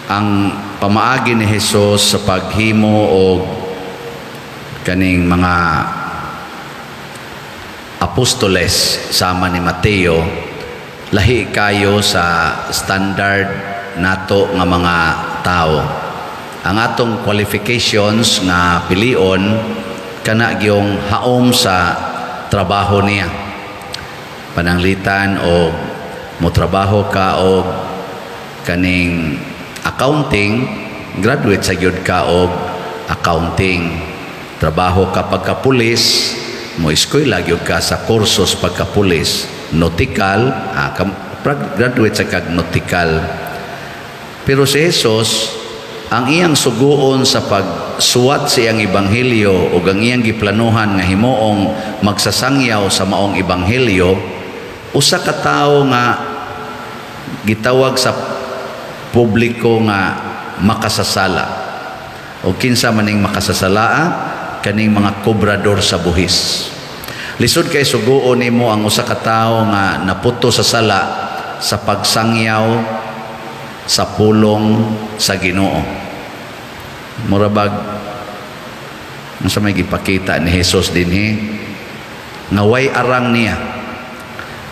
Ang pamaagi ni Jesus sa paghimo og kaning mga apostoles sama ni Mateo, lahi kayo sa standard nato nga mga tao. Ang atong qualifications nga pilion kana gyung haom sa trabaho niya. Pananglitan og motrabaho ka og kaning accounting, graduate sa gyud ka og accounting. Trabaho ka pagka-pulis, mo eskwela gyud ka sa kursos pagka-pulis. Nautical, graduate sa kag nautical. Pero si Jesus, ang iyang suguon sa pagsuwat sa iyang ebanghelyo ug ang iyang giplanuhan nga himuong magsasangyaw sa maong ebanghelyo, usa ka tawo nga gitawag sa publiko nga makasasala. O kinsa maning makasasalaa? Kaning mga kobrador sa buhis. Lisod kay suguon nimo ang usa ka tawo nga naputo sa sala sa pagsangyaw sa pulong sa Ginoo. Mura bag unsa may gipakita ni Jesus dinhi nga way arang niya.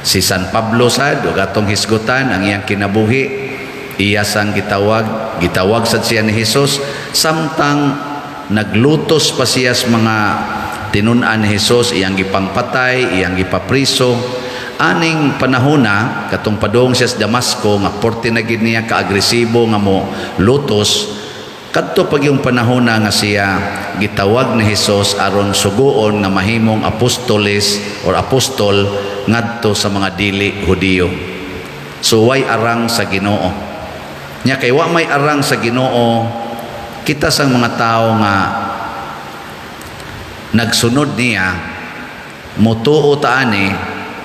Si San Pablo sad ug atong hisgutan ang iyang kinabuhi, iya sang gitawag, gitawag sad siya ni Jesus samtang naglutos pa siya sa mga tinun-an ni Jesus, iyang gipangpatay, iyang gipapriso. Aning panahona katong padung siya sa Damasco nga porte na gid niya kaagresibo nga mo lutos, kadto pag yung panahona nga siya gitawag ni Jesus aron suguon nga mahimong apostoles or apostol ngadto sa mga dili Hudiyo. So way arang sa Ginoo. Nya kay wa may arang sa Ginoo, kita sang mga tao nga nagsunod niya, mutuo ta ani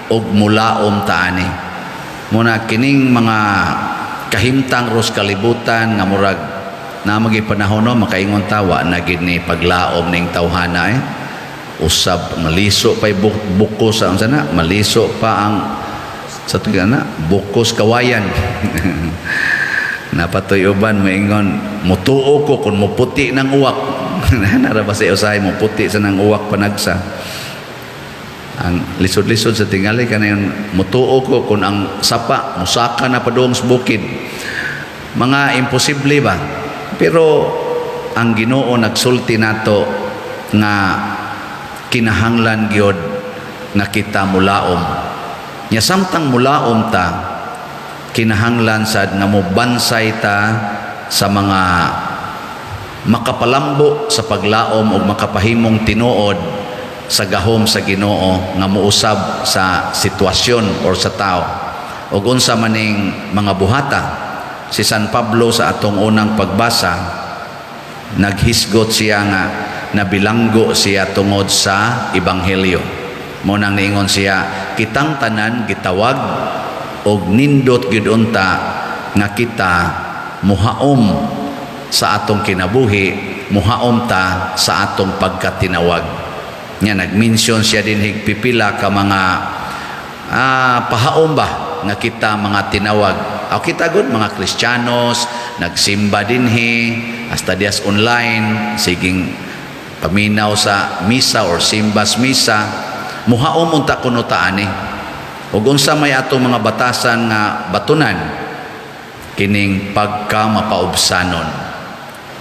ug mulaom ta ani. Muna kining mga kahimtang ros kalibutan nga murag na magi panahon, no, makaingon ta, wa na gid ni paglaom ning tawhana eh. Usab maliso pa buko sa unsa na, maliso pa ang sa tuig na bukos kawayan. Napatoy uban moingon, "Mutuo ko kung muputi ng uwak." Nara ba sa usahay muputi sa nang uwak panagsa. Ang lisod-lisod sa tingali kanayon, "Mutuo ko kung ang sapa musaka na padung sa bukid." Mga imposible ba? Pero ang Ginoo nagsulti nato nga kinahanglan gyud nga kita mulaom. Nya samtang mulaom ta, kinahanglan sad nga mobansay ta sa mga makapalambo sa paglaom ug makapahimong tinuod sa gahom sa Ginoo nga muusab sa sitwasyon or sa tao. Ug unsa maning mga buhata? Si San Pablo sa atong unang pagbasa, naghisgot siya nga nabilanggo siya tungod sa ebanghelyo. Mo nang niingon siya, kitang tanan gitawag og nindot gyud unta nga kita muhaom sa atong kinabuhi, muhaom ta sa atong pagkatinawag. Nya nag-mention siya din pipila ka mga pahaom ba nga kita mga tinawag. Aw kita gud mga Kristiyanos, nagsimba dinhi, hasta dias online, siging paminaw sa misa or simbas misa, muhaom unta kuno ta ani. Ug unsa may atong mga batasan nga batunan? Kining pagka mapaubsanon.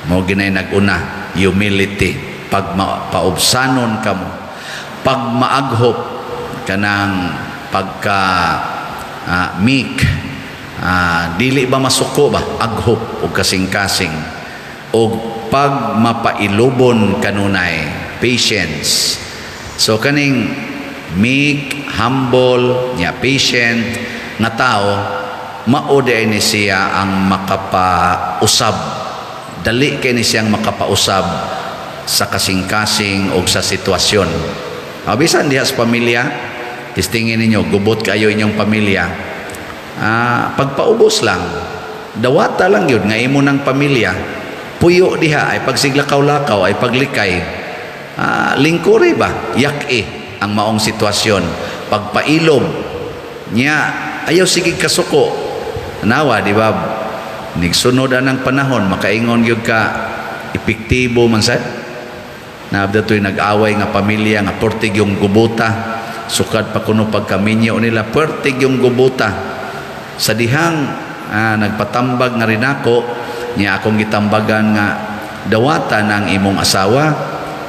Mo ginay nag-una, humility, pag mapaubsanon kamo, pag maaghop, kanang pagka meek, dili ba masuko ba, aghop og kasing-kasing, og pag mapailubon kanunay, patience. So kaning meek, humble, nya patient nga tao, mao di ni siya ang makapausab, dali kay ni siyang makapausab sa kasing-kasing o sa sitwasyon. Bisan diha sa pamilya, testingin ninyo, gubot kayo inyong pamilya. Pagpaubos lang, dawata lang yun nga imo ng pamilya. Puyo diha ay pagsiglakaw-lakaw, ay paglikay. Lingkuri ba? Yak-i ang maong sitwasyon. Pagpailob, niya, ayaw sige kasuko. Nawa, di ba? Nigsunod anang panahon, makaingon gyud ka, epektibo man sad. Naabda to'y nag-away nga pamilya nga pertig yung gubuta. Sukad pa kuno pagkaminyo nila, pertig yung gubuta. Sa dihang nagpatambag nga rin ako, niya akong gitambagan nga dawatan ang imong asawa.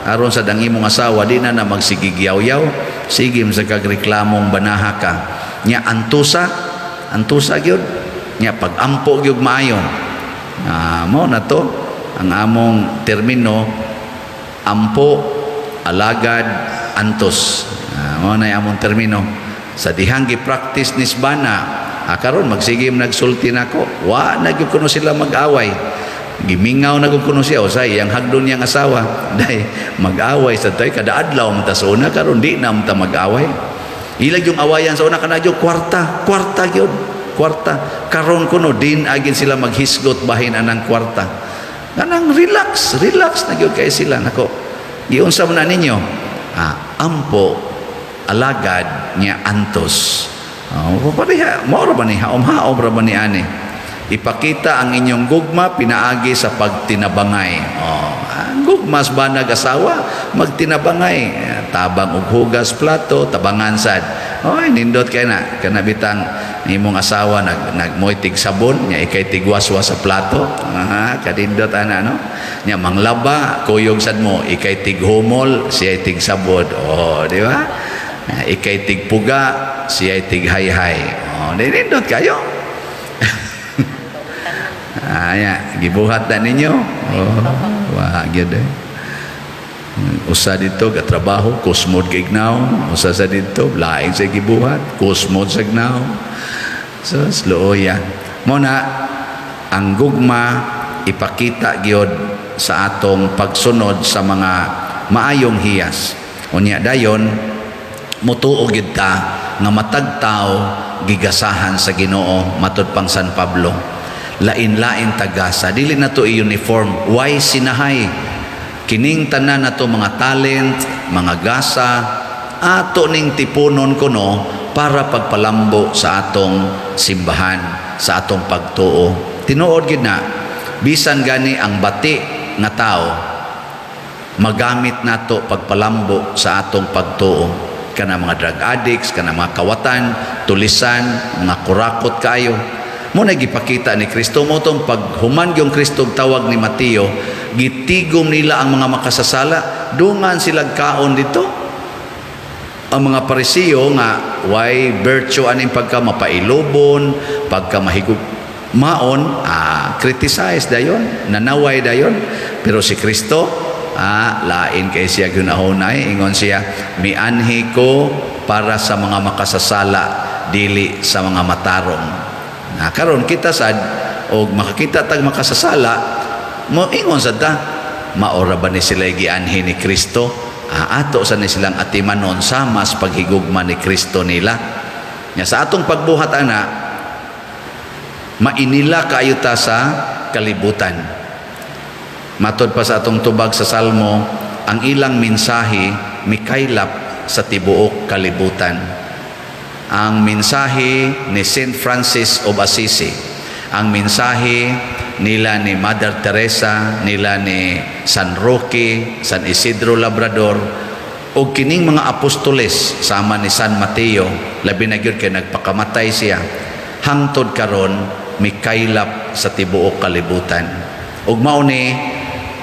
Aron sa dang imong asawa di na na magsigigyaw-yaw, sige sa kagreklamong banaha ka. Nya antusa, antusa gyud. Nya pag-ampo gyud maayo. Mo na to ang among termino: ampo, alagad, antos. Mo na yung among termino. Sa dihang gi-practice ni Sbana, karon magsige nagsulti nako, wa na gyud kuno sila mag-away. Gimingaw na gyud kuno siya usay yang hagdon niyang asawa. Day mag-away sa tay kada adlaw man ta sa una, karon di na man ta mag-away. Ilag yung awayan sa una kana gyud kwarta, kwarta gyud, kwarta. Karon kuno din agin sila maghisgot bahin anang kwarta. Kanang relax, relax na gyud kay sila nako. Giunsa man na ninyo? Ampo, alagad, nya antos. Oh, pareha, mao ra ba ni haom-haom ra ba ni ani? Ipakita ang inyong gugma pinaagi sa pagtinabangay. Oh, ang gugma sa banag asawa, magtinabangay. Tabang og hugas plato, tabangan sad. Oy, nindot kay na. Kana bitang imong asawa nag nagmoy tig sabon, nya ikay tigwaswas sa plato. Ah, kadindot ana, no. Nya manglaba, kuyog sad mo, ikay tighumol, siya tig sabon. Oh, di ba? Ah, ikay tigpuga, siya tighayhay. Oh, nindot kayo. Ah, ya, gibuhat na ninyo. Oh, wa gyud eh. Usa dito gatrabaho, kusmod gignaw. Usa sa dito, lain sa gibuhat, kusmod sa gnaw. So, sluoya. Mo na ang gugma ipakita gyud sa atong pagsunod sa mga maayong hiyas. Unya dayon mutuo gyud ta nga matag tawo gigasahan sa Ginoo, matud pang San Pablo. Lain-lain tagasa, dili na to i-uniform, why sinahay. Kining tanan nato mga talent, mga gasa, ato ning tipunon kuno para pagpalambo sa atong simbahan, sa atong pagtuo. Tinuod gid na, bisan gani ang bati nga tao magamit nato pagpalambo sa atong pagtuo, kana mga drug addicts, kana mga kawatan, tulisan, mga kurakot kaayo. Mo na gipakita ni Kristo mo tong paghuman yung Kristo tawag ni Mateo, gitigom nila ang mga makasasala, dungan sila kaon dito. Ang mga Parisiyo nga why virtue aning pagka mapailubon, pagka mahigug maon, criticize dayon, nanaway dayon. Pero si Kristo, lain kay siya gunahonay, ingon siya, "Mianhi ko para sa mga makasasala, dili sa mga matarong." Na karon kita sad og makakita tag makasasala, mo ingon sad ta, maora ba ni sila gianhi ni Kristo? Ato sa ni silang atimanon sama sa paghigugma ni Kristo nila. Nya sa atong pagbuhat ana, mainila kaayo ta sa kalibutan. Matod pa sa atong tubag sa Salmo, ang ilang mensahe mikaylap sa tibuok kalibutan. Ang mensahe ni Saint Francis of Assisi, ang mensahe nila ni Mother Teresa, nila ni San Roque, San Isidro Labrador, o kining mga apostoles sama ni San Mateo, labi na gyud kay nagpakamatay siya, hangtod karon mikaylap sa tibuok kalibutan. Ug mao ni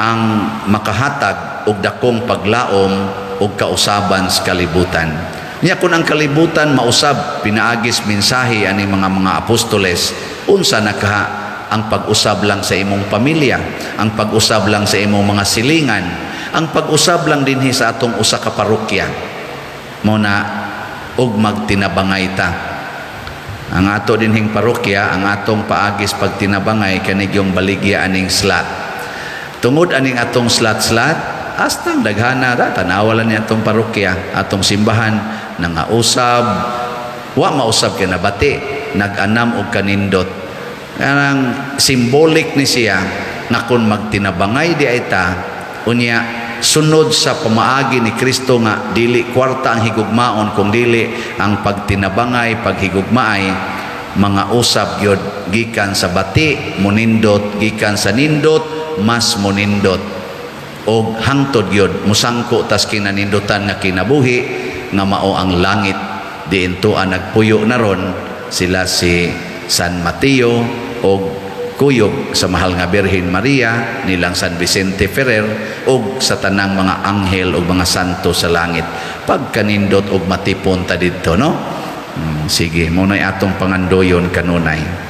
ang makahatag og dakong paglaom ug kausaban sa kalibutan. Nya kung ang kalibutan mausab pinaagis mensahe ani mga apostoles, unsa na kaha ang pag-usab lang sa imong pamilya, ang pag-usab lang sa imong mga silingan, ang pag-usab lang dinhi sa atong usa ka parokya? Mo na og magtinabangay ta. Ang ato dinhing parokya, ang atong paagis pagtinabangay kani yung baligya aning slot. Tungod aning atong slot-slot, hastang daghana ra tanawa lang ni atong parokya, atong simbahan nangausab, wa mausab kay nabati, nag-anam og kanindot. Kanang symbolic ni siya nga kung magtinabangay di ay ta, unya sunod sa pamaagi ni Kristo nga dili kwarta ang higugmaon kung dili ang pagtinabangay, paghigugmaay. Mga usab gyud gikan sa bati monindot, gikan sa nindot mas monindot, og hangtod gyud musangko tas kinanindutan nga kinabuhi nga mao ang langit, diin tuwa nagpuyo na ron sila si San Mateo og kuyog sa Mahal nga Birhen Maria, nilang San Vicente Ferrer og sa tanang mga anghel og mga santo sa langit. Pagkanindot og matipon ta didto, no? Sige, mao na'y atong pangandoyon kanunay.